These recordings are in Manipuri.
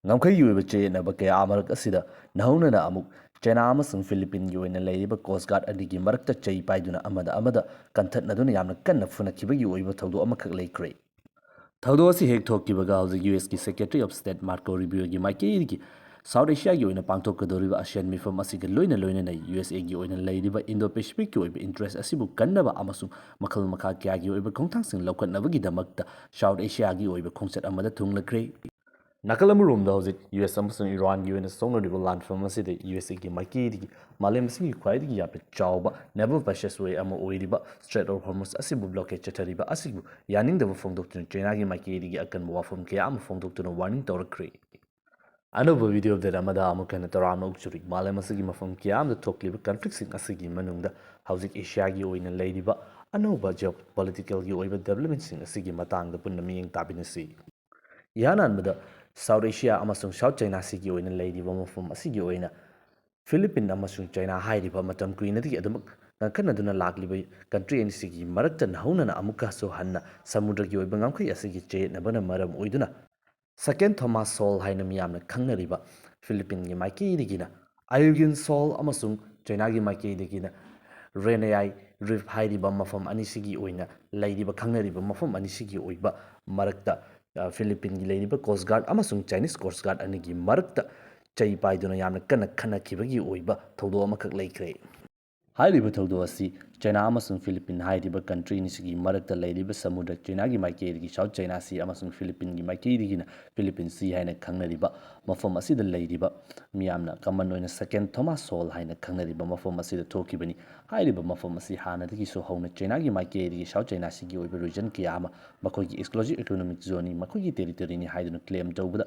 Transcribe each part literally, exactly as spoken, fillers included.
ꯉꯝꯈꯩꯒꯤ ꯑꯣꯏꯕ ꯆꯌꯦꯠꯅꯕ ꯀꯌꯥ ꯑꯃꯔꯛ ꯑꯁꯤꯗ ꯅꯧꯍꯧꯅꯅ ꯑꯃꯨꯛ ꯆꯥꯏꯅꯥ ꯑꯃꯁꯨꯡ ꯐꯤꯂꯤꯄꯤꯟꯒꯤ ꯑꯣꯏꯅ ꯂꯩꯔꯤꯕ ꯀꯣꯁ ꯒꯥꯔꯗ ꯑꯅꯤꯒꯤ ꯃꯔꯛꯇ ꯆꯩ ꯄꯥꯏꯗꯨꯅ ꯑꯃꯗ ꯑꯃꯗ ꯀꯟꯊꯠꯅꯗꯨꯅ ꯌꯥꯝꯅ ꯀꯟꯅ ꯐꯨꯅꯈꯤꯕꯒꯤ ꯑꯣꯏꯕ ꯊꯧꯗꯣꯛ ꯑꯃꯈꯛ ꯂꯩꯈ꯭ꯔꯦ꯫ ꯊꯧꯗꯣꯛ ꯑꯁꯤ ꯍꯦꯛ ꯊꯣꯛꯈꯤꯕꯒ ꯍꯧꯖꯤꯛ ꯌꯨ ꯑꯦꯁꯀꯤ Secretary of State Marco Rubioꯒꯤ ꯃꯥꯏꯀꯩꯗꯒꯤ ꯁꯥꯎꯠ ꯑꯦꯁꯤꯌꯥꯒꯤ ꯑꯣꯏꯅ ꯄꯥꯡꯊꯣꯛꯀꯗꯧꯔꯤꯕ ꯑꯁꯤꯌꯥꯟ ꯃꯤꯐꯝ ꯑꯁꯤꯒ ꯂꯣꯏꯅ ꯂꯣꯏꯅꯅ ꯌꯨ ꯑꯦꯁ ꯑꯦꯒꯤ ꯑꯣꯏꯅ ꯂꯩꯔꯤꯕ ꯏꯟꯗꯣ ꯄꯦꯁꯤꯐꯤꯛꯀꯤ ꯑꯣꯏꯕ ꯏꯟꯇꯔꯦꯁ ꯑꯁꯤꯕꯨ ꯀꯟꯅꯕ ꯑꯃꯁꯨꯡ ꯃꯈꯜ ꯃꯈꯥ ꯀꯌꯥꯒꯤ ꯑꯣꯏꯕ ꯈꯣꯡꯊꯥꯡꯁꯤꯡ ꯂꯧꯈꯠꯅꯕꯒꯤꯗꯃꯛꯇ ꯁꯥꯎꯠ ꯑꯦꯁꯤꯌꯥꯒꯤ ꯑꯣꯏꯕ ꯈꯣꯡꯆꯠ ꯑꯃꯗ ꯊꯨꯡꯂꯈ꯭ꯔꯦ꯫ ꯅꯥꯀꯜ ꯑꯃꯔꯣꯝꯗ ꯍꯧꯖꯤꯛ ꯌꯨ ꯑꯦꯁ ꯑꯃꯁꯨꯡ ꯏꯔꯥꯟꯒꯤ ꯑꯣꯏꯅ ꯁꯣꯛꯅꯔꯤꯕ ꯂꯥꯟꯐꯝ ꯑꯁꯤꯗ ꯌꯨ ꯑꯦꯁ ꯑꯦꯒꯤ ꯃꯥꯏꯀꯩꯗꯒꯤ ꯃꯥꯂꯦꯝ ꯑꯁꯤꯒꯤ ꯈ꯭ꯋꯥꯏꯗꯒꯤ ꯌꯥꯝꯅ ꯆꯥꯎꯕ naval passageway ꯑꯃ ꯑꯣꯏꯔꯤꯕ Strait of Hormuz ꯑꯁꯤꯕꯨ blockade ꯆꯠꯊꯔꯤꯕ ꯑꯁꯤꯕꯨ ꯌꯥꯅꯤꯡꯗꯕ ꯐꯣꯡꯗꯣꯛꯇꯨꯅ ꯆꯥꯏꯅꯥꯒꯤ ꯃꯥꯏꯀꯩꯗꯒꯤ ꯑꯀꯟꯕ ꯋꯥꯐꯝ ꯀꯌꯥ ꯑꯃ ꯐꯣꯡꯗꯣꯛꯇꯨꯅ warning ꯇꯧꯔꯛꯈ꯭ꯔꯦ꯫ ꯑꯅꯧꯕ video update ꯑꯃꯗ ꯑꯃꯨꯛ ꯍꯟꯅ ꯇꯔꯥꯝꯅ ꯑꯣꯛꯆꯔꯤ꯫ ꯃꯥꯂꯦꯝ ꯑꯁꯤꯒꯤ ꯃꯐꯝ ꯀꯌꯥ ꯑꯃꯗ ꯊꯣꯛꯂꯤꯕ conflictꯁꯤꯡ ꯑꯁꯤꯒꯤ ꯃꯅꯨꯡꯗ ꯍꯧꯖꯤꯛ ꯑꯦꯁꯤꯌꯥꯒꯤ ꯑꯣꯏꯅ ꯂꯩꯔꯤꯕ ꯑꯅꯧꯕ geopoliticalꯒꯤ ꯑꯣꯏꯕ developmentꯁꯤꯡ ꯑꯁꯤꯒꯤ ꯃꯇꯥꯡꯗ ꯄꯨꯟꯅ ꯃꯤꯠꯌꯦꯡ ꯇꯥꯃꯤꯟꯅꯁꯤ꯫ ꯏꯍꯥꯟ ꯍꯥꯟꯕꯗ ꯁꯥꯎꯠ ꯑꯦꯁꯤꯌꯥ ꯑꯃꯁꯨꯡ ꯁꯥꯎꯠ ꯆꯥꯏꯅꯥ ꯁꯤꯒꯤ ꯑꯣꯏꯅ ꯂꯩꯔꯤꯕ ꯃꯐꯝ ꯑꯁꯤꯒꯤ ꯑꯣꯏꯅ ꯐꯤꯂꯤꯄꯤꯟ ꯑꯃꯁꯨꯡ ꯆꯥꯏꯅꯥ ꯍꯥꯏꯔꯤꯕ ꯃꯇꯝ ꯀꯨꯏꯅꯗꯒꯤ ꯑꯗꯨꯃꯛ ꯉꯥꯡꯈꯠꯅꯗꯨꯅ ꯂꯥꯛꯂꯤꯕ country ꯑꯅꯤꯁꯤꯒꯤ ꯃꯔꯛꯇ ꯅꯧꯍꯧꯅꯅ ꯑꯃꯨꯛꯀꯁꯨ ꯍꯟꯅ ꯁꯃꯨꯗ꯭ꯔꯒꯤ ꯑꯣꯏꯕ ꯉꯝꯈꯩ ꯑꯁꯤꯒꯤ ꯆꯌꯦꯠꯅꯕꯅ ꯃꯔꯝ ꯑꯣꯏꯗꯨꯅ Second Thomas Shoal ꯍꯥꯏꯅ ꯃꯤꯌꯥꯝꯅ ꯈꯪꯅꯔꯤꯕ ꯐꯤꯂꯤꯄꯤꯟꯒꯤ ꯃꯥꯏꯀꯩꯗꯒꯤꯅ Ayungin Shoal ꯑꯃꯁꯨꯡ ꯆꯥꯏꯅꯥꯒꯤ ꯃꯥꯏꯀꯩꯗꯒꯤꯅ Renayai Reef ꯍꯥꯏꯔꯤꯕ ꯃꯐꯝ ꯑꯅꯤꯁꯤꯒꯤ ꯑꯣꯏꯅ ꯂꯩꯔꯤꯕ, ꯈꯪꯅꯔꯤꯕ ꯃꯐꯝ ꯑꯅꯤꯁꯤꯒꯤ ꯑꯣꯏꯕ ꯃꯔꯛꯇ, ꯑ, ꯐꯤꯂꯤꯄꯤꯟꯒꯤ ꯂꯩꯔꯤꯕ Coast Guard ꯑꯃꯁꯨꯡ Chinese Coast Guard ꯑꯅꯤꯒꯤ ꯃꯔꯛꯇ ꯆꯩ ꯄꯥꯏꯗꯨꯅ ꯌꯥꯝꯅ ꯀꯟꯅ ꯈꯠꯅꯈꯤꯕꯒꯤ ꯑꯣꯏꯕ ꯊꯧꯗꯣꯛ ꯑꯃꯈꯛ ꯂꯩꯈ꯭ꯔꯦ꯫ ꯍꯥꯏꯔꯤꯕ ꯊꯧꯗꯣꯛ ꯑꯁꯤ ꯆꯥꯏꯅꯥ ꯑꯃꯁꯨꯡ ꯐꯤꯂꯤꯄꯤꯟ ꯍꯥꯏꯔꯤꯕ country ꯑꯅꯤꯁꯤꯒꯤ ꯃꯔꯛꯇ ꯂꯩꯔꯤꯕ ꯁꯃꯨꯗ꯭ꯔ, ꯆꯥꯏꯅꯥꯒꯤ ꯃꯥꯏꯀꯩꯗꯒꯤ South China Sea ꯑꯃꯁꯨꯡ ꯐꯤꯂꯤꯄꯤꯟꯒꯤ ꯃꯥꯏꯀꯩꯗꯒꯤꯅ Philippine Sea ꯍꯥꯏꯅ ꯈꯪꯅꯔꯤꯕ ꯃꯐꯝ ꯑꯁꯤꯗ ꯂꯩꯔꯤꯕ, ꯃꯤꯌꯥꯝꯅ common ꯑꯣꯏꯅ Second Thomas Shoal ꯍꯥꯏꯅ ꯈꯪꯅꯔꯤꯕ ꯃꯐꯝ ꯑꯁꯤꯗ ꯊꯣꯛꯈꯤꯕꯅꯤ꯫ ꯍꯥꯏꯔꯤꯕ ꯃꯐꯝ ꯑꯁꯤ ꯍꯥꯟꯅꯗꯒꯤꯁꯨ ꯍꯧꯅ ꯆꯥꯏꯅꯥꯒꯤ ꯃꯥꯏꯀꯩꯗꯒꯤ South China Seaꯒꯤ ꯑꯣꯏꯕ region ꯀꯌꯥ ꯑꯃ ꯃꯈꯣꯏꯒꯤ exclusive economic zoneꯅꯤ, ꯃꯈꯣꯏꯒꯤ territoryꯅꯤ ꯍꯥꯏꯗꯨꯅ claim ꯇꯧꯕꯗ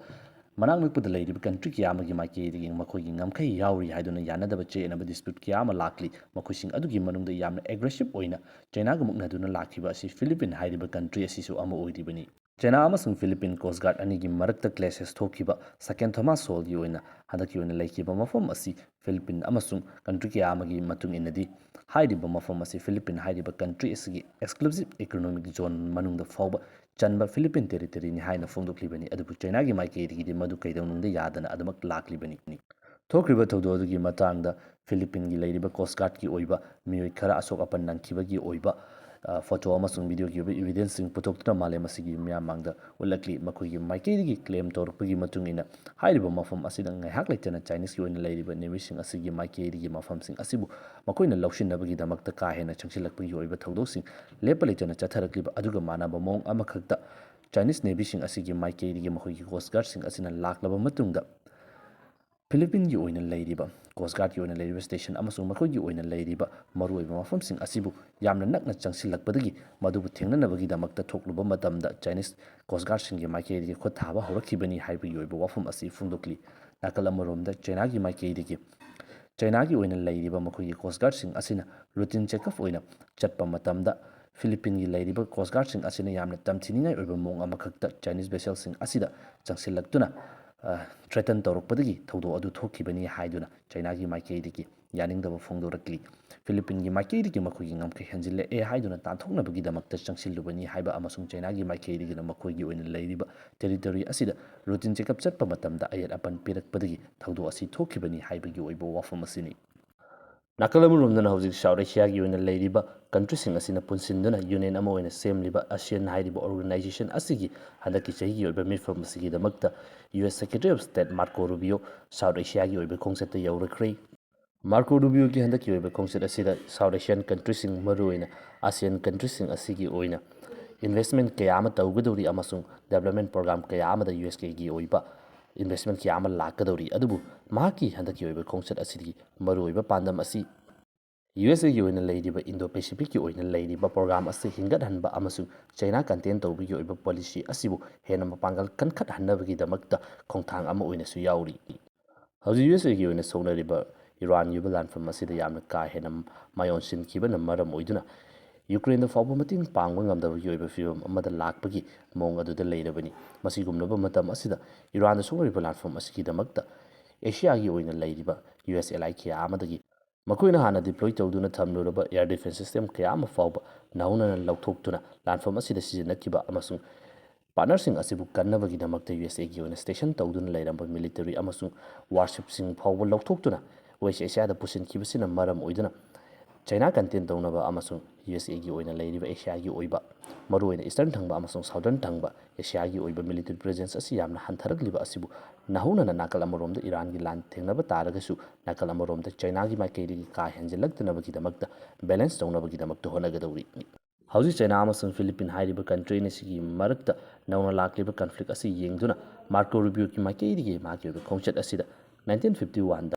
ꯃꯅꯥꯛ ꯅꯛꯄꯗ ꯂꯩꯔꯤꯕ country ꯀꯌꯥ ꯑꯃꯒꯤ ꯃꯥꯏꯀꯩꯗꯒꯤ ꯃꯈꯣꯏꯒꯤ ꯉꯝꯈꯩ ꯌꯥꯎꯔꯤ ꯍꯥꯏꯗꯨꯅ ꯌꯥꯅꯗꯕ ꯆꯌꯦꯠꯅꯕ dispute ꯀꯌꯥ ꯑꯃ ꯂꯥꯛꯂꯤ꯫ ꯃꯈꯣꯏꯁꯤꯡ ꯑꯗꯨꯒꯤ ꯃꯅꯨꯡꯗ ꯌꯥꯝꯅ aggressive ꯑꯣꯏꯅ ꯆꯩꯅꯥꯒ ꯃꯨꯛꯅꯗꯨꯅ ꯂꯥꯛꯈꯤꯕ ꯑꯁꯤ ꯐꯤꯂꯤꯄꯤꯟ ꯍꯥꯏꯔꯤꯕ country ꯑꯁꯤꯁꯨ ꯑꯃ ꯑꯣꯏꯔꯤꯕꯅꯤ꯫ ꯆꯩꯅꯥ ꯑꯃꯁꯨꯡ ꯐꯤꯂꯤꯄꯤꯟ Coast Guard ꯑꯅꯤꯒꯤ ꯃꯔꯛꯇ clashes ꯊꯣꯛꯈꯤꯕ Second Thomas Shoalꯒꯤ ꯑꯣꯏꯅ ꯍꯟꯗꯛꯀꯤ ꯑꯣꯏꯅ ꯂꯩꯈꯤꯕ ꯃꯐꯝ ꯑꯁꯤ ꯐꯤꯂꯤꯄꯤꯟ ꯑꯃꯁꯨꯡ country ꯀꯌꯥ ꯑꯃꯒꯤ ꯃꯇꯨꯡ ꯏꯟꯅꯗꯤ ꯍꯥꯏꯔꯤꯕ ꯃꯐꯝ ꯑꯁꯤ ꯐꯤꯂꯤꯄꯤꯟ ꯍꯥꯏꯔꯤꯕ country ꯑꯁꯤꯒꯤ exclusive economic zone ꯃꯅꯨꯡꯗ ꯐꯥꯎꯕ ꯆꯟꯕ ꯐꯤꯂꯤꯄꯤꯟ territoryꯅꯤ ꯍꯥꯏꯅ ꯐꯣꯡꯗꯣꯛꯂꯤꯕꯅꯤ꯫ ꯑꯗꯨꯕꯨ ꯆꯩꯅꯥꯒꯤ ꯃꯥꯏꯀꯩꯗꯒꯤꯗꯤ ꯃꯗꯨ ꯀꯩꯗꯧꯅꯨꯡꯗ ꯌꯥꯗꯅ ꯑꯗꯨꯃꯛ ꯂꯥꯛꯂꯤꯕꯅꯤ꯫ ꯊꯣꯛꯈ꯭ꯔꯤꯕ ꯊꯧꯗꯣꯛ ꯑꯗꯨꯒꯤ ꯃꯇꯥꯡꯗ ꯐꯤꯂꯤꯄꯤꯟꯒꯤ ꯂꯩꯔꯤꯕ Coast Guardꯀꯤ ꯑꯣꯏꯕ ꯃꯤꯑꯣꯏ ꯈꯔ ꯑꯁꯣꯛ ꯑꯄꯟ ꯅꯪꯈꯤꯕꯒꯤ ꯑꯣꯏꯕ, ꯑ, photo ꯑꯃꯁꯨꯡ videoꯒꯤ ꯑꯣꯏꯕ evidenceꯁꯤꯡ ꯄꯨꯊꯣꯛꯇꯨꯅ ꯃꯥꯂꯦꯝ ꯑꯁꯤꯒꯤ ꯃꯤꯌꯥꯝ ꯃꯥꯡꯗ ꯎꯠꯂꯛꯂꯤ꯫ ꯃꯈꯣꯏꯒꯤ ꯃꯥꯏꯀꯩꯗꯒꯤ claim ꯇꯧꯔꯛꯄꯒꯤ ꯃꯇꯨꯡ ꯏꯟꯅ ꯍꯥꯏꯔꯤꯕ ꯃꯐꯝ ꯑꯁꯤꯗ ꯉꯥꯏꯍꯥꯛ ꯂꯩꯇꯅ Chineseꯀꯤ ꯑꯣꯏꯅ ꯂꯩꯔꯤꯕ Navyꯁꯤꯡ ꯑꯁꯤꯒꯤ ꯃꯥꯏꯀꯩꯗꯒꯤ ꯃꯐꯝꯁꯤꯡ ꯑꯁꯤꯕꯨ ꯃꯈꯣꯏꯅ ꯂꯧꯁꯤꯟꯅꯕꯒꯤꯗꯃꯛꯇ ꯀꯥ ꯍꯦꯟꯅ ꯆꯪꯁꯤꯜꯂꯛꯄꯒꯤ ꯑꯣꯏꯕ ꯊꯧꯗꯣꯛꯁꯤꯡ ꯂꯦꯞꯄ ꯂꯩꯇꯅ ꯆꯠꯊꯔꯛꯂꯤꯕ ꯑꯗꯨꯒ ꯃꯥꯟꯅꯕ ꯃꯑꯣꯡ ꯑꯃꯈꯛꯇ Chinese Navyꯁꯤꯡ ꯑꯁꯤꯒꯤ ꯃꯥꯏꯀꯩꯗꯒꯤ ꯃꯈꯣꯏꯒꯤ Coast Guardꯁꯤꯡ ꯑꯁꯤꯅ ꯂꯥꯛꯂꯕ ꯃꯇꯨꯡꯗ ꯐꯤꯂꯤꯄꯤꯟꯒꯤ ꯑꯣꯏꯅ ꯂꯩꯔꯤꯕ Coast Guardꯀꯤ ꯑꯣꯏꯅ ꯂꯩꯔꯤꯕ station ꯑꯃꯁꯨꯡ ꯃꯈꯣꯏꯒꯤ ꯑꯣꯏꯅ ꯂꯩꯔꯤꯕ ꯃꯔꯨꯑꯣꯏꯕ ꯃꯐꯝꯁꯤꯡ ꯑꯁꯤꯕꯨ ꯌꯥꯝꯅ ꯅꯛꯅ ꯆꯪꯁꯤꯜꯂꯛꯄꯗꯒꯤ ꯃꯗꯨꯕꯨ ꯊꯦꯡꯅꯅꯕꯒꯤꯗꯃꯛꯇ ꯊꯣꯛꯂꯨꯕ ꯃꯇꯝꯗ Chinese Coast Guardꯁꯤꯡꯒꯤ ꯃꯥꯏꯀꯩꯗꯒꯤ ꯈꯨꯠ ꯊꯥꯕ ꯍꯧꯔꯛꯈꯤꯕꯅꯤ ꯍꯥꯏꯕꯒꯤ ꯑꯣꯏꯕ ꯋꯥꯐꯝ ꯑꯁꯤ ꯐꯣꯡꯗꯣꯛꯂꯤ꯫ ꯅꯥꯀꯜ ꯑꯃꯔꯣꯝꯗ ꯆꯩꯅꯥꯒꯤ ꯃꯥꯏꯀꯩꯗꯒꯤ ꯆꯩꯅꯥꯒꯤ ꯑꯣꯏꯅ ꯂꯩꯔꯤꯕ ꯃꯈꯣꯏꯒꯤ Coast Guardꯁꯤꯡ ꯑꯁꯤꯅ routine checkup ꯑꯣꯏꯅ ꯆꯠꯄ ꯃꯇꯝꯗ ꯐꯤꯂꯤꯄꯤꯟꯒꯤ ꯂꯩꯔꯤꯕ Coast Guardꯁꯤꯡ ꯑꯁꯤꯅ ꯌꯥꯝꯅ ꯇꯝꯊꯤꯅꯤꯡꯉꯥꯏ ꯑꯣꯏꯕ ꯃꯑꯣꯡ ꯑꯃꯈꯛꯇ Chinese vesselꯁꯤꯡ ꯑꯁꯤꯗ ꯆꯪꯁꯤꯜꯂꯛꯇꯨꯅ, ꯑ, threaten ꯇꯧꯔꯛꯄꯗꯒꯤ ꯊꯧꯗꯣꯛ ꯑꯗꯨ ꯊꯣꯛꯈꯤꯕꯅꯤ ꯍꯥꯏꯗꯨꯅ ꯆꯩꯅꯥꯒꯤ ꯃꯥꯏꯀꯩꯗꯒꯤ ꯌꯥꯅꯤꯡꯗꯕ ꯐꯣꯡꯗꯣꯔꯛꯂꯤ꯫ ꯐꯤꯂꯤꯄꯤꯟꯒꯤ ꯃꯥꯏꯀꯩꯗꯒꯤ ꯃꯈꯣꯏꯒꯤ ꯉꯝꯈꯩ ꯍꯦꯟꯖꯤꯜꯂꯛꯑꯦ ꯍꯥꯏꯗꯨꯅ ꯇꯥꯟꯊꯣꯛꯅꯕꯒꯤꯗꯃꯛꯇ ꯆꯪꯁꯤꯜꯂꯨꯕꯅꯤ ꯍꯥꯏꯕ ꯑꯃꯁꯨꯡ ꯆꯩꯅꯥꯒꯤ ꯃꯥꯏꯀꯩꯗꯒꯤꯅ ꯃꯈꯣꯏꯒꯤ ꯑꯣꯏꯅ ꯂꯩꯔꯤꯕ territory ꯑꯁꯤꯗ routine checkup ꯆꯠꯄ ꯃꯇꯝꯗ ꯑꯌꯦꯠ ꯑꯄꯟ ꯄꯤꯔꯛꯄꯗꯒꯤ ꯊꯧꯗꯣꯛ ꯑꯁꯤ ꯊꯣꯛꯈꯤꯕꯅꯤ ꯍꯥꯏꯕꯒꯤ ꯑꯣꯏꯕ ꯋꯥꯐꯝ ꯑꯁꯤꯅꯤ꯫ ꯅꯥꯀꯜ ꯑꯃꯔꯣꯝꯗꯅ ꯍꯧꯖꯤꯛ South Asiaꯒꯤ ꯑꯣꯏꯅ ꯂꯩꯔꯤꯕ countryꯁꯤꯡ ꯑꯁꯤꯅ ꯄꯨꯟꯁꯤꯟꯗꯨꯅ union ꯑꯃ ꯑꯣꯏꯅ ꯁꯦꯝꯂꯤꯕ ASEAN ꯍꯥꯏꯔꯤꯕ organization ꯑꯁꯤꯒꯤ ꯍꯟꯗꯛꯀꯤ ꯆꯍꯤꯒꯤ ꯑꯣꯏꯕ ꯃꯤꯐꯝ ꯑꯁꯤꯒꯤꯗꯃꯛꯇ US Secretary of State Marco Rubio South Asiaꯒꯤ ꯑꯣꯏꯕ ꯈꯣꯡꯆꯠꯇ ꯌꯧꯔꯛꯈ꯭ꯔꯦ꯫ Marco Rubioꯒꯤ ꯍꯟꯗꯛꯀꯤ ꯑꯣꯏꯕ ꯈꯣꯡꯆꯠ ꯑꯁꯤꯗ South Asian countryꯁꯤꯡ, ꯃꯔꯨꯑꯣꯏꯅ ASEAN countryꯁꯤꯡ ꯑꯁꯤꯒꯤ ꯑꯣꯏꯅ investment ꯀꯌꯥ ꯑꯃ ꯇꯧꯒꯗꯧꯔꯤ ꯑꯃꯁꯨꯡ development program ꯀꯌꯥ ꯑꯃꯗ USꯀꯤ ꯑꯣꯏꯕ investment ꯀꯌꯥ ꯑꯃ ꯂꯥꯛꯀꯗꯧꯔꯤ꯫ ꯑꯗꯨꯕꯨ ꯃꯍꯥꯛꯀꯤ ꯍꯟꯗꯛꯀꯤ ꯑꯣꯏꯕ ꯈꯣꯡꯆꯠ ꯑꯁꯤꯒꯤ ꯃꯔꯨꯑꯣꯏꯕ ꯄꯥꯟꯗꯝ ꯑꯁꯤ ꯌꯨ ꯑꯦꯁ ꯑꯦꯒꯤ ꯑꯣꯏꯅ ꯂꯩꯔꯤꯕ ꯏꯟꯗꯣ ꯄꯦꯁꯤꯐꯤꯛꯀꯤ ꯑꯣꯏꯅ ꯂꯩꯔꯤꯕ ꯄ꯭ꯔꯣꯒ꯭ꯔꯥꯝ ꯑꯁꯤ ꯍꯤꯡꯒꯠꯍꯟꯕ ꯑꯃꯁꯨꯡ ꯆꯩꯅꯥ ꯀꯟꯇꯦꯟ ꯇꯧꯕꯒꯤ ꯑꯣꯏꯕ ꯄꯣꯂꯤꯁꯤ ꯑꯁꯤꯕꯨ ꯍꯦꯟꯅ ꯃꯄꯥꯡꯒꯜ ꯀꯟꯈꯠꯍꯟꯅꯕꯒꯤꯗꯃꯛꯇ ꯈꯣꯡꯊꯥꯡ ꯑꯃ ꯑꯣꯏꯅꯁꯨ ꯌꯥꯎꯔꯤ꯫ ꯍꯧꯖꯤꯛ ꯌꯨ ꯑꯦꯁ ꯑꯦꯒꯤ ꯑꯣꯏꯅ ꯁꯣꯛꯅꯔꯤꯕ ꯏꯔꯥꯟꯒꯤ ꯑꯣꯏꯕ ꯂꯥꯟꯐꯝ ꯑꯁꯤꯗ ꯌꯥꯝꯅ ꯀꯥ ꯍꯦꯟꯅ ꯃꯥꯌꯣꯟꯁꯤꯟꯈꯤꯕꯅ ꯃꯔꯝ ꯑꯣꯏꯗꯨꯅ ꯌꯨꯀ꯭ꯔꯦꯟꯗ ꯐꯥꯎꯕ ꯃꯇꯦꯡ ꯄꯥꯡꯕ ꯉꯝꯗꯕꯒꯤ ꯑꯣꯏꯕ ꯐꯤꯚꯝ ꯑꯃꯗ ꯂꯥꯛꯄꯒꯤ ꯃꯑꯣꯡ ꯑꯗꯨꯗ ꯂꯩꯔꯕꯅꯤ꯫ ꯃꯁꯤꯒꯨꯝꯂꯕ ꯃꯇꯝ ꯑꯁꯤꯗ ꯏꯔꯥꯟꯗ ꯁꯣꯛꯅꯔꯤꯕ ꯂꯥꯟꯐꯝ ꯑꯁꯤꯒꯤꯗꯃꯛꯇ ꯑꯦꯁꯤꯌꯥꯒꯤ ꯑꯣꯏꯅ ꯂꯩꯔꯤꯕ ꯌꯨ ꯑꯦꯁ ꯑꯦꯂꯥꯏ ꯀꯌꯥ ꯑꯃꯗꯒꯤ ꯃꯈꯣꯏꯅ ꯍꯥꯟꯅ ꯗꯤꯄ꯭ꯂꯣꯏ ꯇꯧꯗꯨꯅ ꯊꯝꯂꯨꯔꯕ ꯑꯦꯌꯔ ꯗꯤꯐꯦꯟꯁ ꯁꯤꯁꯇꯦꯝ ꯀꯌꯥ ꯑꯃ ꯐꯥꯎꯕ ꯅꯧꯍꯧꯅꯅ ꯂꯧꯊꯣꯛꯇꯨꯅ ꯂꯥꯟꯐꯝ ꯑꯁꯤꯗ ꯁꯤꯖꯤꯟꯅꯈꯤꯕ ꯑꯃꯁꯨꯡ ꯄꯥꯔꯠꯅꯔꯁꯤꯡ ꯑꯁꯤꯕꯨ ꯀꯟꯅꯕꯒꯤꯗꯃꯛꯇ ꯌꯨ ꯑꯦꯁ ꯑꯦꯒꯤ ꯑꯣꯏꯅ ꯁ꯭ꯇꯦꯁꯟ ꯇꯧꯗꯨꯅ ꯂꯩꯔꯝꯕ ꯃꯤꯂꯤꯇꯔꯤ ꯑꯃꯁꯨꯡ ꯋꯥꯔꯁꯤꯞꯁꯤꯡ ꯐꯥꯎꯕ ꯂꯧꯊꯣꯛꯇꯨꯅ ꯋꯦꯁ ꯑꯦꯁꯤꯌꯥꯗ ꯄꯨꯁꯤꯟꯈꯤꯕꯁꯤꯅ ꯃꯔꯝ ꯑꯣꯏꯗꯨꯅ ꯆꯩꯅꯥ ꯀꯟꯇꯦꯟ ꯇꯧꯅꯕ ꯑꯃꯁꯨꯡ ꯌꯨ ꯑꯦꯁ ꯑꯦꯒꯤ ꯑꯣꯏꯅ ꯂꯩꯔꯤꯕ ꯑꯦꯁꯤꯌꯥꯒꯤ ꯑꯣꯏꯕ, ꯃꯔꯨꯑꯣꯏꯅ ꯏꯁꯇꯔꯟ ꯊꯪꯕ ꯑꯃꯁꯨꯡ ꯁꯥꯎꯗꯔꯟ ꯊꯪꯕ ꯑꯦꯁꯤꯌꯥꯒꯤ ꯑꯣꯏꯕ ꯃꯤꯂꯤꯇꯔꯤ ꯄ꯭ꯔꯦꯖꯦꯟꯁ ꯑꯁꯤ ꯌꯥꯝꯅ ꯍꯟꯊꯔꯛꯂꯤꯕ ꯑꯁꯤꯕꯨ ꯅꯧꯍꯧꯅꯅ ꯅꯥꯀꯜ ꯑꯃꯔꯣꯝꯗ ꯏꯔꯥꯟꯒꯤ ꯂꯥꯟ ꯊꯦꯡꯅꯕ ꯇꯥꯔꯒꯁꯨ ꯅꯥꯀꯜ ꯑꯃꯔꯣꯝꯗ ꯆꯩꯅꯥꯒꯤ ꯃꯥꯏꯀꯩꯗꯒꯤ ꯀꯥ ꯍꯦꯟꯖꯤꯜꯂꯛꯇꯅꯕꯒꯤꯗꯃꯛꯇ ꯕꯦꯂꯦꯟꯁ ꯇꯧꯅꯕꯒꯤꯗꯃꯛꯇ ꯍꯣꯠꯅꯒꯗꯧꯔꯤ꯫ ꯍꯧꯖꯤꯛ ꯆꯩꯅꯥ ꯑꯃꯁꯨꯡ ꯐꯤꯂꯤꯄꯤꯟ ꯍꯥꯏꯔꯤꯕ ꯀꯟꯇ꯭ꯔꯤ ꯑꯅꯤꯁꯤꯒꯤ ꯃꯔꯛꯇ ꯅꯧꯅ ꯂꯥꯛꯂꯤꯕ ꯀꯟꯐ꯭ꯂꯤꯛ ꯑꯁꯤ ꯌꯦꯡꯗꯨꯅ ꯃꯥꯔꯀꯣ ꯔꯨꯕꯤꯌꯣꯒꯤ ꯃꯥꯏꯀꯩꯗꯒꯤ ꯃꯍꯥꯛꯀꯤ ꯑꯣꯏꯕ ꯈꯣꯡꯆꯠ ꯑꯁꯤꯗ ꯅꯥꯏꯟꯇꯤꯟ ꯐꯤꯐꯇꯤ ꯋꯥꯟꯗ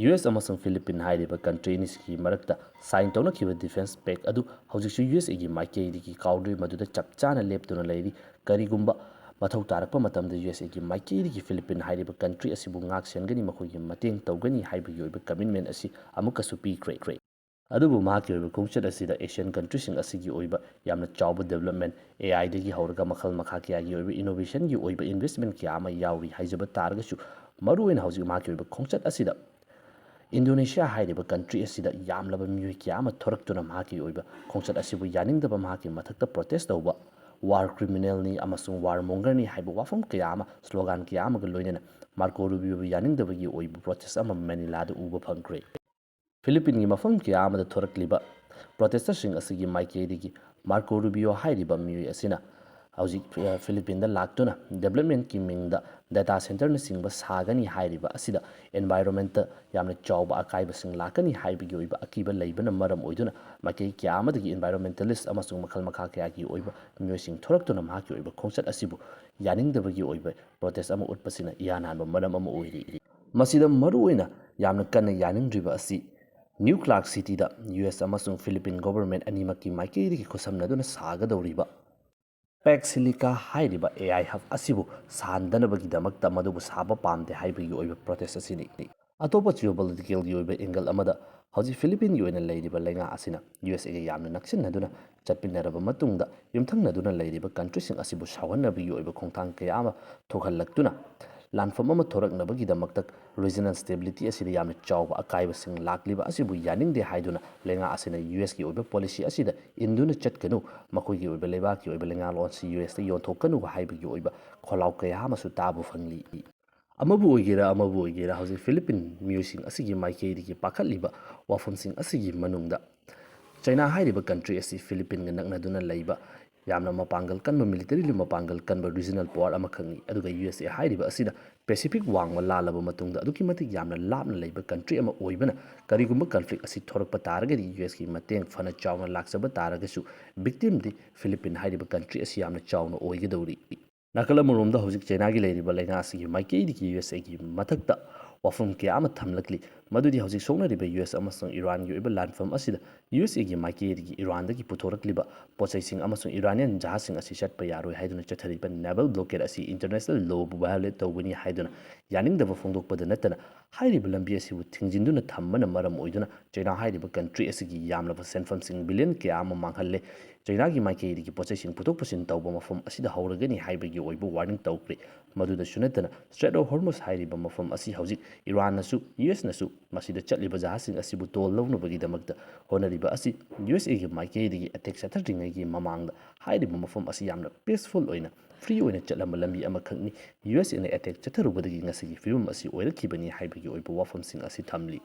ꯌꯨ ꯑꯦꯁ ꯑꯃꯁꯨꯡ ꯐꯤꯂꯤꯄꯤꯟ ꯍꯥꯏꯔꯤꯕ ꯀꯟꯇ꯭ꯔꯤ ꯑꯅꯤꯁꯤꯒꯤ ꯃꯔꯛꯇ ꯁꯥꯏꯟ ꯇꯧꯅꯈꯤꯕ ꯗꯤꯐꯦꯟꯁ ꯄꯦꯛ ꯑꯗꯨ ꯍꯧꯖꯤꯛꯁꯨ ꯌꯨ ꯑꯦꯁ ꯑꯦꯒꯤ ꯃꯥꯏꯀꯩꯗꯒꯤ ꯀꯥꯎꯗ꯭ꯔꯤ, ꯃꯗꯨꯗ ꯆꯞ ꯆꯥꯅ ꯂꯦꯞꯇꯨꯅ ꯂꯩꯔꯤ꯫ ꯀꯔꯤꯒꯨꯝꯕ ꯃꯊꯧ ꯇꯥꯔꯛꯄ ꯃꯇꯝꯗ ꯌꯨ ꯑꯦꯁ ꯑꯦꯒꯤ ꯃꯥꯏꯀꯩꯗꯒꯤ ꯐꯤꯂꯤꯄꯤꯟ ꯍꯥꯏꯔꯤꯕ ꯀꯟꯇ꯭ꯔꯤ ꯑꯁꯤꯕꯨ ꯉꯥꯛ ꯁꯦꯟꯒꯅꯤ, ꯃꯈꯣꯏꯒꯤ ꯃꯇꯦꯡ ꯇꯧꯒꯅꯤ ꯍꯥꯏꯕꯒꯤ ꯑꯣꯏꯕ ꯀꯃꯤꯠꯃꯦꯟ ꯑꯁꯤ ꯑꯃꯨꯛꯀꯁꯨ ꯄꯤꯈ꯭ꯔꯦ꯫ ꯑꯗꯨꯕꯨ ꯃꯍꯥꯛꯀꯤ ꯑꯣꯏꯕ ꯈꯣꯡꯆꯠ ꯑꯁꯤꯗ ꯑꯦꯁꯤꯌꯥꯟ ꯀꯟꯇ꯭ꯔꯤꯁꯤꯡ ꯑꯁꯤꯒꯤ ꯑꯣꯏꯕ ꯌꯥꯝꯅ ꯆꯥꯎꯕ ꯗꯦꯕꯂꯞꯃꯦꯟ, ꯑꯦ ꯑꯥꯏꯗꯒꯤ ꯍꯧꯔꯒ ꯃꯈꯜ ꯃꯈꯥ ꯀꯌꯥꯒꯤ ꯑꯣꯏꯕ ꯏꯅꯣꯚꯦꯁꯟꯒꯤ ꯑꯣꯏꯕ ꯏꯟꯚꯦꯁ꯭ꯠꯃꯦꯟ ꯀꯌꯥ ꯑꯃ ꯌꯥꯎꯔꯤ ꯍꯥꯏꯖꯕ ꯇꯥꯔꯒꯁꯨ, ꯃꯔꯨꯑꯣꯏꯅ ꯍꯧꯖꯤꯛ ꯃꯍꯥꯛꯀꯤ ꯑꯣꯏꯕ ꯈꯣꯡꯆꯠ ꯑꯁꯤꯗ ꯏꯟꯗꯣꯅꯦꯁꯤꯌꯥ ꯍꯥꯏꯔꯤꯕ ꯀꯟꯇ꯭ꯔꯤ ꯑꯁꯤꯗ ꯌꯥꯝꯂꯕ ꯃꯤꯑꯣꯏ ꯀꯌꯥ ꯑꯃ ꯊꯣꯔꯛꯇꯨꯅ ꯃꯍꯥꯛꯀꯤ ꯑꯣꯏꯕ ꯈꯣꯡꯆꯠ ꯑꯁꯤꯕꯨ ꯌꯥꯅꯤꯡꯗꯕ, ꯃꯍꯥꯛꯀꯤ ꯃꯊꯛꯇ ꯄ꯭ꯔꯣꯇꯦꯁ ꯇꯧꯕ, ꯋꯥꯔ ꯀ꯭ꯔꯤꯃꯤꯅꯦꯜꯅꯤ ꯑꯃꯁꯨꯡ ꯋꯥꯔ ꯃꯣꯡꯒꯔꯅꯤ ꯍꯥꯏꯕ ꯋꯥꯐꯝ ꯀꯌꯥ ꯑꯃ, ꯁ꯭ꯂꯣꯒꯥꯟ ꯀꯌꯥ ꯑꯃꯒ ꯂꯣꯏꯅꯅ ꯃꯥꯔꯀꯣ ꯔꯨꯕꯤꯌꯣꯕꯨ ꯌꯥꯅꯤꯡꯗꯕꯒꯤ ꯑꯣꯏꯕ ꯄ꯭ꯔꯣꯇꯦꯁ ꯑꯃ ꯃꯦꯅꯤꯂꯥꯗ ꯎꯕ ꯐꯪꯈ꯭ꯔꯦ꯫ ꯐꯤꯂꯤꯄꯤꯟꯒꯤ ꯃꯐꯝ ꯀꯌꯥ ꯑꯃꯗ ꯊꯣꯔꯛꯂꯤꯕ ꯄ꯭ꯔꯣꯇꯦꯁꯇꯔꯁꯤꯡ ꯑꯁꯤꯒꯤ ꯃꯥꯏꯀꯩꯗꯒꯤ ꯃꯥꯔꯀꯣ ꯔꯨꯕꯤꯌꯣ ꯍꯥꯏꯔꯤꯕ ꯃꯤꯑꯣꯏ ꯑꯁꯤꯅ ꯍꯧꯖꯤꯛ, ꯑ, ꯐꯤꯂꯤꯄꯤꯟꯗ ꯂꯥꯛꯇꯨꯅ ꯗꯦꯕꯂꯞꯃꯦꯟꯠꯀꯤ ꯃꯤꯡꯗ ꯗꯦꯇꯥ ꯁꯦꯟꯇꯔꯅꯆꯤꯡꯕ ꯁꯥꯒꯅꯤ ꯍꯥꯏꯔꯤꯕ ꯑꯁꯤꯗ ꯏꯟꯚꯥꯏꯔꯣꯟꯃꯦꯟꯠꯇ ꯌꯥꯝꯅ ꯆꯥꯎꯕ ꯑꯀꯥꯏꯕꯁꯤꯡ ꯂꯥꯛꯀꯅꯤ ꯍꯥꯏꯕꯒꯤ ꯑꯣꯏꯕ ꯑꯀꯤꯕ ꯂꯩꯕꯅ ꯃꯔꯝ ꯑꯣꯏꯗꯨꯅ ꯃꯥꯏꯀꯩ ꯀꯌꯥ ꯑꯃꯗꯒꯤ ꯏꯟꯚꯥꯏꯔꯣꯟꯃꯦꯟꯇꯦꯂꯤꯁ꯭ꯠ ꯑꯃꯁꯨꯡ ꯃꯈꯜ ꯃꯈꯥ ꯀꯌꯥꯒꯤ ꯑꯣꯏꯕ ꯃꯤꯑꯣꯏꯁꯤꯡ ꯊꯣꯔꯛꯇꯨꯅ ꯃꯍꯥꯛꯀꯤ ꯑꯣꯏꯕ ꯈꯣꯡꯆꯠ ꯑꯁꯤꯕꯨ ꯌꯥꯅꯤꯡꯗꯕꯒꯤ ꯑꯣꯏꯕ ꯄ꯭ꯔꯣꯇꯦꯁ ꯑꯃ ꯎꯠꯄꯁꯤꯅ ꯏꯍꯥꯟ ꯍꯥꯟꯕ ꯃꯔꯝ ꯑꯃ ꯑꯣꯏꯔꯤ꯫ ꯃꯁꯤꯗ ꯃꯔꯨꯑꯣꯏꯅ ꯌꯥꯝꯅ ꯀꯟꯅ ꯌꯥꯅꯤꯡꯗ꯭ꯔꯤꯕ ꯑꯁꯤ ꯅ꯭ꯌꯨ ꯀ꯭ꯂꯥꯔꯛ ꯁꯤꯇꯤꯗ ꯌꯨ ꯑꯦꯁ ꯑꯃꯁꯨꯡ ꯐꯤꯂꯤꯄꯤꯟ ꯒꯣꯕꯔꯃꯦꯟ ꯑꯅꯤꯃꯛꯀꯤ ꯃꯥꯏꯀꯩꯗꯒꯤ ꯈꯨꯠꯁꯝꯅꯗꯨꯅ ꯁꯥꯒꯗꯧꯔꯤꯕ ꯄꯦꯛ ꯁꯤꯂꯤꯀꯥ ꯍꯥꯏꯔꯤꯕ ꯑꯦ ꯑꯥꯏ ꯍꯕ ꯑꯁꯤꯕꯨ ꯁꯥꯍꯟꯗꯅꯕꯒꯤꯗꯃꯛꯇ ꯃꯗꯨꯕꯨ ꯁꯥꯕ ꯄꯥꯝꯗꯦ ꯍꯥꯏꯕꯒꯤ ꯑꯣꯏꯕ ꯄ꯭ꯔꯣꯇꯦꯁ ꯑꯁꯤꯅꯤ꯫ ꯑꯇꯣꯞꯄ ꯖꯤꯑꯣꯄꯣꯂꯤꯇꯤꯀꯦꯜꯒꯤ ꯑꯣꯏꯕ ꯑꯦꯡꯒꯜ ꯑꯃꯗ, ꯍꯧꯖꯤꯛ ꯐꯤꯂꯤꯄꯤꯟꯒꯤ ꯑꯣꯏꯅ ꯂꯩꯔꯤꯕ ꯂꯩꯉꯥꯛ ꯑꯁꯤꯅ ꯌꯨ ꯑꯦꯁ ꯑꯦꯒ ꯌꯥꯝꯅ ꯅꯛꯁꯤꯟꯅꯗꯨꯅ ꯆꯠꯃꯤꯟꯅꯔꯕ ꯃꯇꯨꯡꯗ, ꯌꯨꯝꯊꯪꯅꯗꯨꯅ ꯂꯩꯔꯤꯕ ꯀꯟꯇ꯭ꯔꯤꯁꯤꯡ ꯑꯁꯤꯕꯨ ꯁꯥꯎꯍꯟꯅꯕꯒꯤ ꯑꯣꯏꯕ ꯈꯣꯡꯊꯥꯡ ꯀꯌꯥ ꯑꯃ ꯊꯣꯛꯍꯜꯂꯛꯇꯨꯅ, ꯂꯥꯟꯐꯝ ꯑꯃ ꯊꯣꯔꯛꯅꯕꯒꯤꯗꯃꯛꯇ ꯔꯤꯖꯅꯦꯜ ꯁ꯭ꯇꯦꯕꯤꯂꯤꯇꯤ ꯑꯁꯤꯗ ꯌꯥꯝꯅ ꯆꯥꯎꯕ ꯑꯀꯥꯏꯕꯁꯤꯡ ꯂꯥꯛꯂꯤꯕ ꯑꯁꯤꯕꯨ ꯌꯥꯅꯤꯡꯗꯦ ꯍꯥꯏꯗꯨꯅ ꯂꯩꯉꯥꯛ ꯑꯁꯤꯅ ꯌꯨ ꯑꯦꯁꯀꯤ ꯑꯣꯏꯕ ꯄꯣꯂꯤꯁꯤ ꯑꯁꯤꯗ ꯏꯟꯗꯨꯅ ꯆꯠꯀꯅꯨ, ꯃꯈꯣꯏꯒꯤ ꯑꯣꯏꯕ ꯂꯩꯕꯥꯛꯀꯤ ꯑꯣꯏꯕ ꯂꯩꯉꯥꯛꯂꯣꯟ ꯑꯁꯤ ꯌꯨ ꯑꯦꯁꯇ ꯌꯣꯟꯊꯣꯛꯀꯅꯨ ꯍꯥꯏꯕꯒꯤ ꯑꯣꯏꯕ ꯈꯣꯜꯂꯥꯎ ꯀꯌꯥ ꯑꯃꯁꯨ ꯇꯥꯕ ꯐꯪꯂꯤ꯫ ꯑꯃꯕꯨ ꯑꯣꯏꯒꯦꯔꯥ ꯑꯃꯕꯨ ꯑꯣꯏꯒꯦꯔꯥ, ꯍꯧꯖꯤꯛ ꯐꯤꯂꯤꯄꯤꯟ ꯃꯤꯑꯣꯏꯁꯤꯡ ꯑꯁꯤꯒꯤ ꯃꯥꯏꯀꯩꯗꯒꯤ ꯄꯥꯈꯠꯂꯤꯕ ꯋꯥꯐꯝꯁꯤꯡ ꯑꯁꯤꯒꯤ ꯃꯅꯨꯡꯗ ꯆꯩꯅꯥ ꯍꯥꯏꯔꯤꯕ ꯀꯟꯇ꯭ꯔꯤ ꯑꯁꯤ ꯐꯤꯂꯤꯄꯤꯟꯒ ꯅꯛꯅꯗꯨꯅ ꯂꯩꯕ, ꯌꯥꯝꯅ ꯃꯄꯥꯡꯒꯜ ꯀꯟꯕ, ꯃꯤꯂꯤꯇꯔꯤꯂꯤ ꯃꯄꯥꯡꯒꯜ ꯀꯟꯕ ꯔꯤꯖꯅꯦꯜ ꯄꯋꯥꯔ ꯑꯃꯈꯛꯅꯤ꯫ ꯑꯗꯨꯒ ꯌꯨ ꯑꯦꯁ ꯑꯦ ꯍꯥꯏꯔꯤꯕ ꯑꯁꯤꯅ ꯄꯦꯁꯤꯐꯤꯛ ꯋꯥꯡꯃ ꯂꯥꯜꯂꯕ ꯃꯇꯨꯡꯗ ꯑꯗꯨꯛꯀꯤ ꯃꯇꯤꯛ ꯌꯥꯝꯅ ꯂꯥꯞꯅ ꯂꯩꯕ ꯀꯟꯇ꯭ꯔꯤ ꯑꯃ ꯑꯣꯏꯕꯅ, ꯀꯔꯤꯒꯨꯝꯕ ꯀꯟꯐ꯭ꯂꯤꯛ ꯑꯁꯤ ꯊꯣꯔꯛꯄ ꯇꯥꯔꯒꯗꯤ ꯌꯨ ꯑꯦꯁꯀꯤ ꯃꯇꯦꯡ ꯐꯅ ꯆꯥꯎꯅ ꯂꯥꯛꯆꯕ ꯇꯥꯔꯒꯁꯨ, ꯚꯤꯛꯇꯤꯝꯗꯤ ꯐꯤꯂꯤꯄꯤꯟ ꯍꯥꯏꯔꯤꯕ ꯀꯟꯇ꯭ꯔꯤ ꯑꯁꯤ ꯌꯥꯝꯅ ꯆꯥꯎꯅ ꯑꯣꯏꯒꯗꯧꯔꯤ꯫ ꯅꯥꯀꯜ ꯑꯃꯔꯣꯝꯗ ꯍꯧꯖꯤꯛ ꯆꯩꯅꯥꯒꯤ ꯂꯩꯔꯤꯕ ꯂꯩꯉꯥꯛ ꯑꯁꯤꯒꯤ ꯃꯥꯏꯀꯩꯗꯒꯤ ꯌꯨ ꯑꯦꯁ ꯑꯦꯒꯤ ꯃꯊꯛꯇ ꯋꯥꯐꯝ ꯀꯌꯥ ꯑꯃ ꯊꯝꯂꯛꯂꯤ, ꯃꯗꯨꯗꯤ ꯍꯧꯖꯤꯛ ꯁꯣꯛꯅꯔꯤꯕ ꯌꯨ ꯑꯦꯁ ꯑꯃꯁꯨꯡ ꯏꯔꯥꯟꯒꯤ ꯑꯣꯏꯕ ꯂꯥꯟꯐꯝ ꯑꯁꯤꯗ ꯌꯨ ꯑꯦꯁ ꯑꯦꯒꯤ ꯃꯥꯏꯀꯩꯗꯒꯤ ꯏꯔꯥꯟꯗꯒꯤ ꯄꯨꯊꯣꯔꯛꯂꯤꯕ ꯄꯣꯠꯆꯩꯁꯤꯡ ꯑꯃꯁꯨꯡ ꯏꯔꯥꯅꯤꯌꯟ ꯖꯍꯥꯖꯁꯤꯡ ꯑꯁꯤ ꯆꯠꯄ ꯌꯥꯔꯣꯏ ꯍꯥꯏꯗꯨꯅ ꯆꯠꯊꯔꯤꯕ ꯅꯦꯚꯦꯜ ꯕ꯭ꯂꯣꯀꯦꯗ ꯑꯁꯤ ꯏꯟꯇꯔꯅꯦꯁꯅꯦꯜ ꯂꯣꯕꯨ ꯚꯥꯏꯑꯣꯂꯦꯠ ꯇꯧꯕꯅꯤ ꯍꯥꯏꯗꯨꯅ ꯌꯥꯅꯤꯡꯗꯕ ꯐꯣꯡꯗꯣꯛꯄꯗ ꯅꯠꯇꯅ, ꯍꯥꯏꯔꯤꯕ ꯂꯝꯕꯤ ꯑꯁꯤꯕꯨ ꯊꯤꯡꯖꯤꯟꯗꯨꯅ ꯊꯝꯕꯅ ꯃꯔꯝ ꯑꯣꯏꯗꯨꯅ ꯆꯩꯅꯥ ꯍꯥꯏꯔꯤꯕ ꯀꯟꯇ꯭ꯔꯤ ꯑꯁꯤꯒꯤ ꯌꯥꯝꯂꯕ ꯁꯦꯟꯐꯝꯁꯤꯡ ꯕꯤꯂꯤꯌꯟ ꯀꯌꯥ ꯑꯃ ꯃꯥꯡꯍꯜꯂꯦ꯫ ꯆꯩꯅꯥꯒꯤ ꯃꯥꯏꯀꯩꯗꯒꯤ ꯄꯣꯠꯆꯩꯁꯤꯡ ꯄꯨꯊꯣꯛ ꯄꯨꯁꯤꯟ ꯇꯧꯕ ꯃꯐꯝ ꯑꯁꯤꯗ ꯍꯧꯔꯒꯅꯤ ꯍꯥꯏꯕꯒꯤ ꯑꯣꯏꯕ ꯋꯥꯔꯅꯤꯡ ꯇꯧꯈ꯭ꯔꯦ꯫ ꯃꯗꯨꯗꯁꯨ ꯅꯠꯇꯅ, ꯁ꯭ꯇ꯭ꯔꯦꯠ ꯑꯣꯐ ꯍꯣꯔꯃꯨꯁ ꯍꯥꯏꯔꯤꯕ ꯃꯐꯝ ꯑꯁꯤ ꯍꯧꯖꯤꯛ ꯏꯔꯥꯟꯅꯁꯨ ꯌꯨ ꯑꯦꯁꯅꯁꯨ ꯃꯁꯤꯗ ꯆꯠꯂꯤꯕ ꯖꯍꯥꯖꯁꯤꯡ ꯑꯁꯤꯕꯨ ꯇꯣꯜ ꯂꯧꯅꯕꯒꯤꯗꯃꯛꯇ ꯍꯣꯠꯅꯔꯤꯕ ꯑꯁꯤ ꯌꯨ ꯑꯦꯁ ꯑꯦꯒꯤ ꯃꯥꯏꯀꯩꯗꯒꯤ ꯑꯦꯇꯦꯛ ꯆꯠꯊꯗ꯭ꯔꯤꯉꯩꯒꯤ ꯃꯃꯥꯡꯗ ꯍꯥꯏꯔꯤꯕ ꯃꯐꯝ ꯑꯁꯤ ꯌꯥꯝꯅ ꯄꯤꯁꯐꯨꯜ ꯑꯣꯏꯅ, ꯐ꯭ꯔꯤ ꯑꯣꯏꯅ ꯆꯠꯂꯝꯕ ꯂꯝꯕꯤ ꯑꯃꯈꯛꯅꯤ꯫ ꯌꯨ ꯑꯦꯁ ꯑꯦꯅ ꯑꯦꯇꯦꯛ ꯆꯠꯊꯔꯨꯕꯗꯒꯤ ꯉꯁꯤꯒꯤ ꯐꯤꯕꯝ ꯑꯁꯤ ꯑꯣꯏꯔꯛꯈꯤꯕꯅꯤ ꯍꯥꯏꯕꯒꯤ ꯑꯣꯏꯕ ꯋꯥꯐꯝꯁꯤꯡ ꯑꯁꯤ ꯊꯝꯂꯤ꯫